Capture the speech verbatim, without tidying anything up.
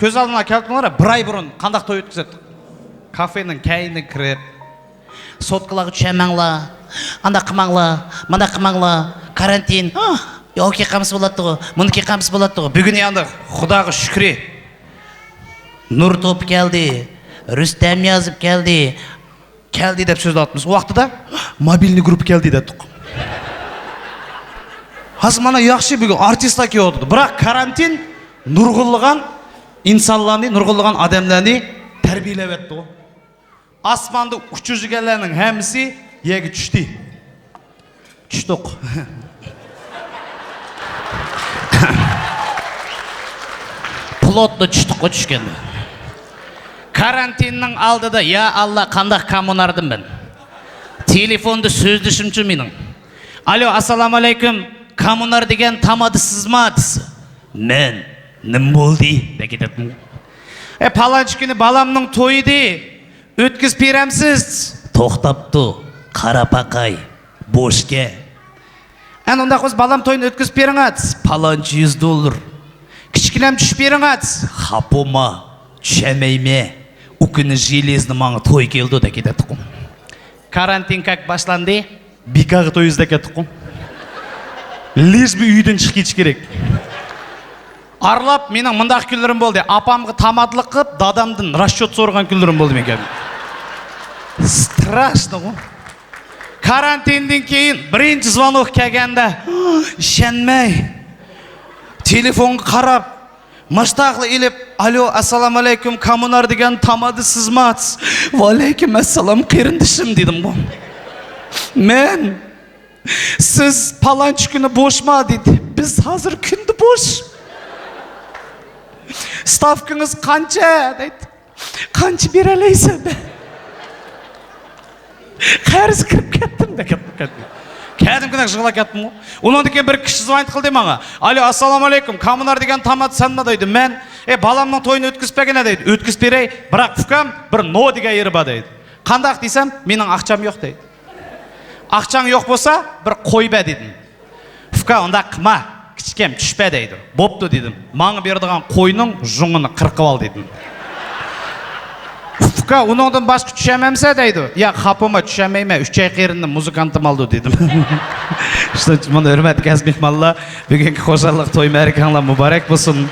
كۆز ئالدىڭلارغا كەلتۈرۈڭلار، بىر ئاي بۇرۇن قانداق توي ئۆتكۈزەتتۇق؟ كافېنىڭ كەينىگە كىرىپ، سوتكىلارغا چۈشەنمەڭلار، ئانداق قىلماڭلار، مانداق قىلماڭلار، كارانتىن، ھا، ياۋا كىيىپ قالمىسا بولاتتىغۇ، مۇنى كىيىپ قالمىسا بولاتتىغۇ. بۈگۈن يانداق، خۇداغا شۈكرى، نۇر توپى كەلدى، رۇستەم يازىپ كەلدى، كەلدى دەپ سۆزلەۋاتىمىز. ئۇ ۋاقتىدا موبىلنىي گۇرۇپپا كەلدى دەتتۇق. ھازىر مانا ياخشى، بۈگۈن ئارتىسلار كېلىۋاتىدۇ. بىراق كارانتىن نۇرغۇنلىغان ئىنسانلارنى، نۇرغۇنلىغان ئادەملەرنى تەربىيەلەۋەتتى. ئاسماندا ئۇچۇپ يۈرگەنلەرنىڭ ھەممىسى يەرگە چۈشتى. چۈشتۇق. پلوتلا چۈشتۇققۇ چۈشكەندە. كارانتىننىڭ ئالدىدا، يا ئاللا، قانداق كاممۇناردىن مەن؟ تېلېفوندا سۆزلىشىمچۇ مېنىڭ. ئالو، ئاسسالامۇ ئەلەيكۇم، كاممۇنار دېگەن تامادا سىزما دېسە. مەن، نېمە بولدى؟ دەپ كېتەتتىم. ئە، پالانچى كۈنى بالامنىڭ تويىدى. ئۆتكۈزۈپ بېرەمسىز؟ توختاپتۇ. قاراپ باقاي. بوشكەن. ئەنە ئۇنداق بولسا بالام تويىنى ئۆتكۈزۈپ بېرىڭە دېسە، پالانچە يۈز دوللار. كىچىككىنەم چۈشۈپ بېرىڭە دېسە، خاپا بولما، چۈشەلمەيمەن. ئۇ كۈنى ژېلېزنى ماڭا توي كېلىدۇ دەپ كېتەتتىقۇ. كارانتىن كاك باشلاندى. بىكارغا توي ئىزدەپ كەتتىقۇ. لىژ بى ئۆيدىن چىقىپ كېتىش كېرەك. ئارىلاپ مېنىڭ مۇنداق كۈنلىرىم بولدى. ئاپامغا تامادىلىق قىلىپ، دادامدىن راسچوت سورىغان كۈنلىرىم بولدى مېنىڭ. ستراشنىغۇ. كارانتىندىن كېيىن بىرىنچى زۋانوك كەلگەندە، ئىشەنمەي، تېلېفونغا قاراپ، ماشتاقلا ئېلىپ، ئالو، ئەسسالامۇ ئەلەيكۇم، كامۇنار دېگەن تامادا سىزما؟ ۋەئەلەيكۇم ئەسسالام، قېرىندىشىم، دېدىمغۇ. مەن، سىز پالانچى كۈنى بوشما؟ دېدى. بىز ھازىر كۈندە بوش. ستاۋكىڭىز قانچە؟ دەيدۇ. قانچە بېرەلەيسەن؟ قەرز كىرىپ كەتتىم دەپ كەتتىم. كەتتىم كېيىن يىغلاپ كەتتىمغۇ. ئۇنىڭدىن كېيىن بىر كىشى زۋانىت قىلدى ماڭا. ئالو، ئەسسالامۇ ئەلەيكۇم، كامۇنار دېگەن تامادا سەنما؟ دەيدۇ. مەن، ئەي، بالامنىڭ تويىنى ئۆتكۈزۈپ بەرگىنە دەيدۇ. ئۆتكۈزۈپ بېرەي، بىراق ئۇكام، بىر نو دېگەن يېرى بار دەيدۇ. قانداق دېسەم، مېنىڭ ئاقچام يوق دەيدۇ. ئاقچاڭ يوق بولسا، بىر قوي بەر دېدىم. ئۇكا، ئۇنداق قىلما، كىچىكەم، چۈشۈپ بەر دەيدۇ. بوپتۇ دېدىم. ماڭا بېرىدىغان قوينىڭ ژۇڭىنى قىرقىۋال دېدىم. ئۇكا، ئۇنىڭدىن باشقا چۈشەنمەمسەن دەيدۇ. ياق، خاپا بولما، چۈشەنمەيمەن، ئۈچ ئاي قېرىندىم، مۇزىكانتىم ئالىدۇ دېدىم. شۇنىڭ ئۈچۈن مانا ھۆرمەتلىك ئەزىز مېھمانلار، بۈگۈنكى خۇشاللىق توي مەرىكەڭلار مۇبارەك بولسۇن.